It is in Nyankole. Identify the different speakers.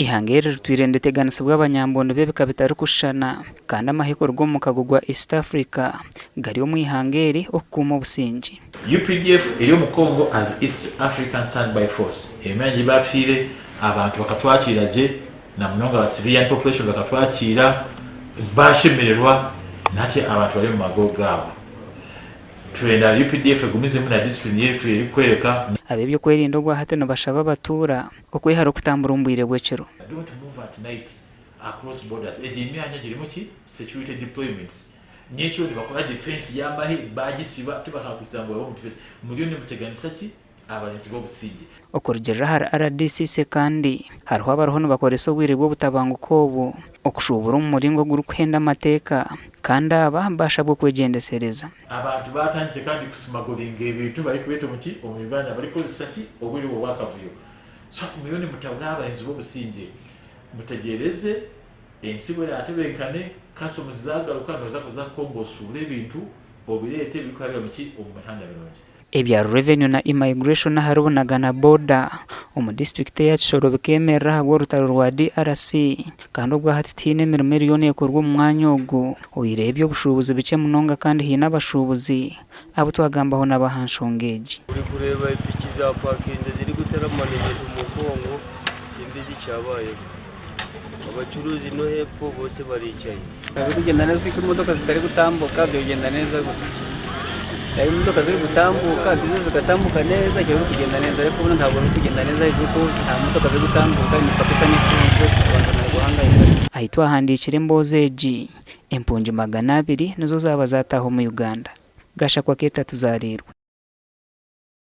Speaker 1: Eihanga eri ritwire niriteganisibwa abanyambondo b'ebika bitarikushushana kandi amahe kuruga omu mukago gwa East Africa gari omu ihanga eri okukuuma obusingye.
Speaker 2: Updf eri omu Congo as East African Standby Force. Emyanya ei baatuhaire abantu bakatwakiira gye na munonga aba civilian population bakatwakiira bashemererwa na hati abantu bari omu mago gaabo. Twenda updf egumizemu na discipline ei erikworeka.
Speaker 1: Ab'ebyokwerinda obwahati nibashaba abatuura Okwehara okutambura omu bwire bw'ekiro.
Speaker 2: Don't move at night across borders egyo emyanya girimu ki security deployments nyekiro nibakora defense y'amahe bagisiba tibakakwikiriza ngu babe omu defense muriyo nimuteganisa ki abarinzi b'obusingye.
Speaker 1: Okurugiirira ahari rdc Ssekandi, hariho abariho nibakoresa obwire bw'obutabanguko obu okushuubura omu muringo ogurikuhenda amateeka kandi aba baashabwa okwegyendesereza.
Speaker 2: Abantu baatandikire kandi kusimagoringa ebintu barikubireeta omu ki omu Uganda barikukozesa ki obwire obu obw'akavuyo. So muriyo nimutabura abarinzi b'obusingye. Mutegyereze ensi ku eraatebenkane, customs zaagaruka, nooza kuza Congo oshuubure ebintu obireete birikurabira omu ki omu mihanda mirungi.
Speaker 1: Ebya Revenue na Immigration ahari Bunagana Border omu disiturikiti eya Kisoro bikemerera ahabw'orutaro rwa DRC kandi obwahati tihaine emirimo eriyo nekorwa omu mwanya ogu oihireho eby'obushuubuzi bikye munonga kandi haine abashuubuzi abu twagambaho nabo aha nshonga egi.
Speaker 3: Orikureeba epiki zapakinze zirikuteramana ebintu omu Congo simbizi kyabayeho. Abacuruzi no hepfo bose baricaye.
Speaker 4: Birikugyenda neza ku emotoka zitarikutambuka byogyenda neza gute? Yaaba emotoka zirikutambuka bizinesi zikatambuka neza birikugyenda neza ariko obundi ntabwo birikugyenda neza ahabw'okuba nta motoka zirikutambuka emipaka esa n'efunzire abantu nibaguhangayika.
Speaker 1: Ahi twahandiikire emboozi egi, empungi 200 nizo zaaba zaataaha omu Uganda. Gashakwa Keeta tuzaariirwe.